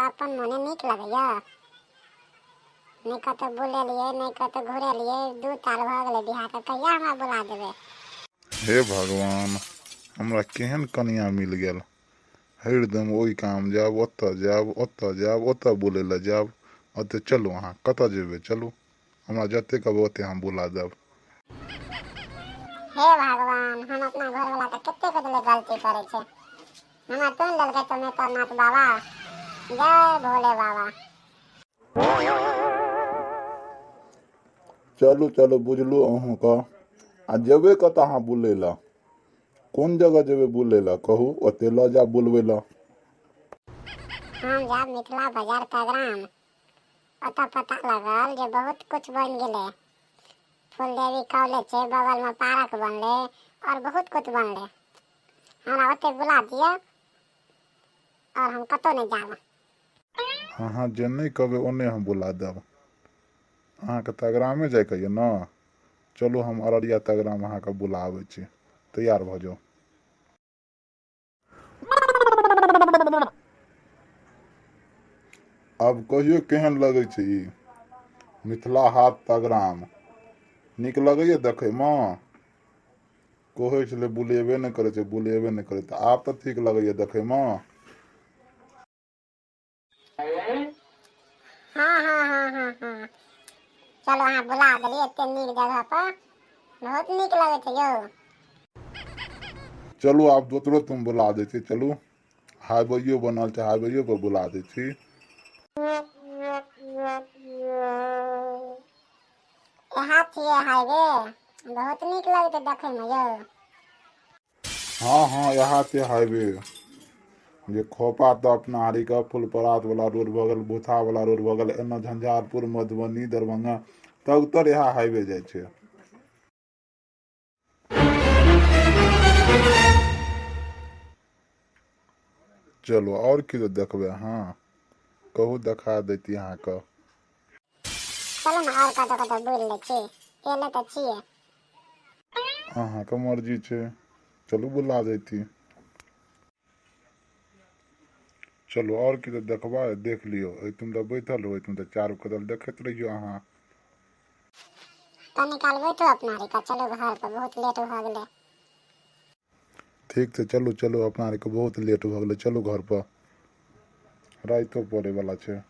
अपन मोने नीक लगैया? नहि कतहु बुलेलियै, नहि कतहु घुरेलियै। 2 साल भऽ गेलै बियाहके, कहिया हमरा बुला देबै? हे भगवान, हमरा केहन कनिया मिल गेल। हरदम ओहि काम जायब, ओतऽ जायब, ओतऽ जायब, ओतऽ बुलै लए जायब, ओतऽ। चलू, अहाँ कतऽ जेबै? चलू, हमरा जते कहबै ओते हम बुला देब। हे भगवान, हम अपना घरवला के कते कते गलती करै छै। हमरा चुनि लेलकै नाथ बाबा। जय भोले बाबा। चलू चलू, बुझलू अहूँके। आ जेबै कतऽ अहाँ बुलै लए? कोन जगह जेबै बुलै लए, कहू, ओते लऽ जायब बुलबै लए। हम जायब मिथिला बाजार तगराम। ओतऽ पता लगल जे बहुत कुछ बनि गेलै। फूलदेवी कॉलेज छै बगलमे, पार्क बनलै और बहुत कुछ बनलै। हमरा ओते बुला दिअ और हम कतहु नहि जायब। अहाँ जे नहि कहबै, ओन्ने हम बुला देब अहाँके। तगरामे जाइके यऽ ने? चलू, हम अररिया तगराम अहाँके बुलाबै छी। तैयार भऽ जाउ। आब कहियौ, केहन लगै छै ई मिथिला हाट तगराम? नीक लगैया देखैमे? कहै छलै बुलेबे नहि करै छै, बुलेबे नहि करै छै। आब तऽ ठीक लगैया देखैमे? हँ, चलू, अहाँ बुला देलियै एते नीक जगह पर। बहुत नीक लगै छै यौ। चलू, आब दोसरो तुम बुला दै छी। चलू, हाईवेयो बनल छै, हाईवेयो पर बुला दै छी। इएह छियै हाईवे? बहुत नीक लगै छै देखैमे यौ। हँ, इएह छै हाईवे, जे खोपा तऽ अपना हारीके फुलपरास वाला रोड भऽ गेल, भूथा वाला रोड भऽ गेल, एना झंझारपुर, मधुबनी, दरभंगा तब तर इएह हाईवे जाइ छै। चलू, आओर की देखबै अहाँ? कहू, देखा दैती अहाँके। चलू ने, आओर कतहु कतहु बुलि लै छी। एले तऽ छियै। अहाँके मर्जी छै, चलू, बुला दैती। चलू, आओर की तऽ देखबै, देख लियौ। एहिठाम तऽ बैठल रहू, एहिठाम तऽ चारू कतल देखैत रहियौ अहाँ। कनी काल बैठू अपना आरिके, चलू घर पर, बहुत लेट भऽ गेलै। ठीक छै, चलू चलू, अपना आरके बहुत लेट भऽ गेलै। चलू घर पर, रातिओ पड़ै वाला छै।